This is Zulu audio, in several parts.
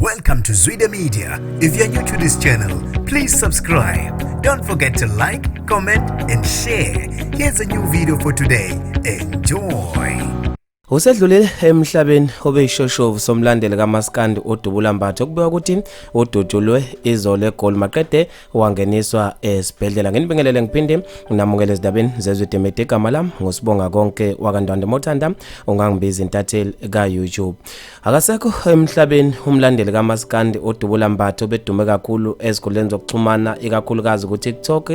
Welcome to Zwida Media. If you're new to this channel, please subscribe. Don't forget to like, comment, and share. Here's a new video for today. Enjoy. Usedlulile emhlabeni obeyishoshovu somlandeli kaMaskandi uDubula Mbatha, okubikwa ukuthi udutshulwe izolo eGoli maqede wangeniswa esibhedlela. Nginibingelele ngiphinde nginamukele ezindabeni zeZwide Media. Igama lami nguSibonga Konke wakaNdwandwe, mawuthanda ungangibiza intatheli ka-YouTube. Akasekho emhlabeni umlandeli kaMaskandi uDubula Mbatha, obedume kakhulu ezinkundleni zokuxhumana, ikakhulukazi ku-TikTok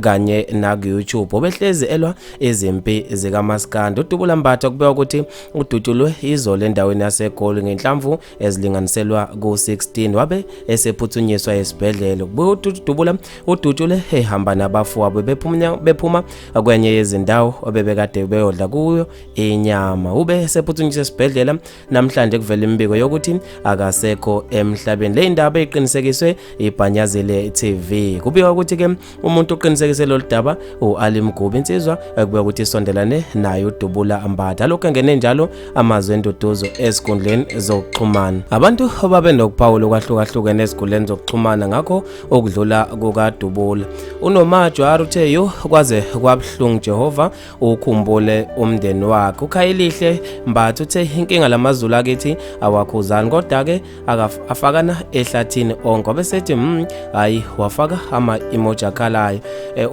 kanye naku-YouTube, obehlezi elwa izimpi zikaMaskandi. UDubula Mbatha kubekwa ukuthi udutshulwe izolo endaweni yaseGoli ngenhlamvu ezilinganiselwa ku-16, wabe esephuthunyiswa esibhedlela. Kubuye uDubula udutshule ehamba nabafowabo bephuma kwenye yezindawo obebekade beyodla kuyo inyama. Ube esephuthunyiswa esibhedlela. Namhlanje kuvela imibiko yokuthi akasekho emhlabeni. Le ndaba iqinisekiswe iBhanyazile TV. Kubikwa ukuthi ke umuntu uqinisekise lolu daba u-Ali Mgubi, insizwa ekubikwa ukuthi isondelane naye uDubula Mbatha. Lokhu engene njalo amazwi enduduzo ezinkundleni zokuxhumana. Abantu babe nokuphawula okwahlukahlukene ezinkundleni zokuxhumana ngakho okudlula kukaDubula. UNomajwara uthe, "Yo, kwaze kwabuhlungu, Jehova ukhumbule umndeni wakhe." UKhayelihle Mbatha uthe, "Inkinga lamaZulu akithi awakhuzani, kodwa ke afakana ehlathini onke." Besethi hayi, wafaka ama emoji akhalayo.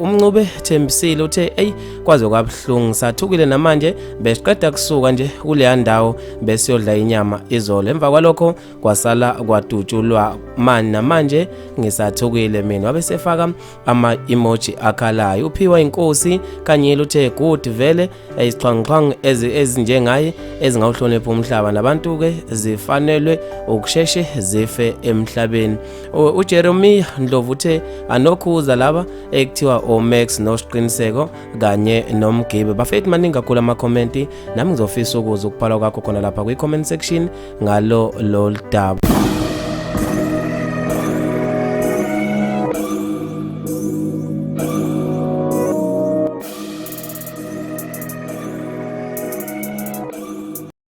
UMncube Thembisile uthe, "Ey, kwaze kwabuhlungu, sathukile namanje, besiqeda kusuka nje kuleya ndawo besiyodla inyama izolo, emva kwalokho kwasala kwadutshulwa mani, namanje ngisathukile mina." Wabe sefaka ama emoji akhalayo. Uphiwa inkosi Kanyile uthe, "Good, vele izixhwanguxhwangu ezinjengaye ezingawuhlonipha umhlaba nabantu ke zifanelwe ukusheshe zife emhlabeni." UJeremiah Ndlovu uthe, "Anokhuza laba ekuthiwa oMax noSiqiniseko kanye noMgibe." Bafethu, maningi kakhulu amakhomenti, nami ngizofisa ukuzwa ukubhala kwakho khona lapha kwi-comment section ngalo lolu daba.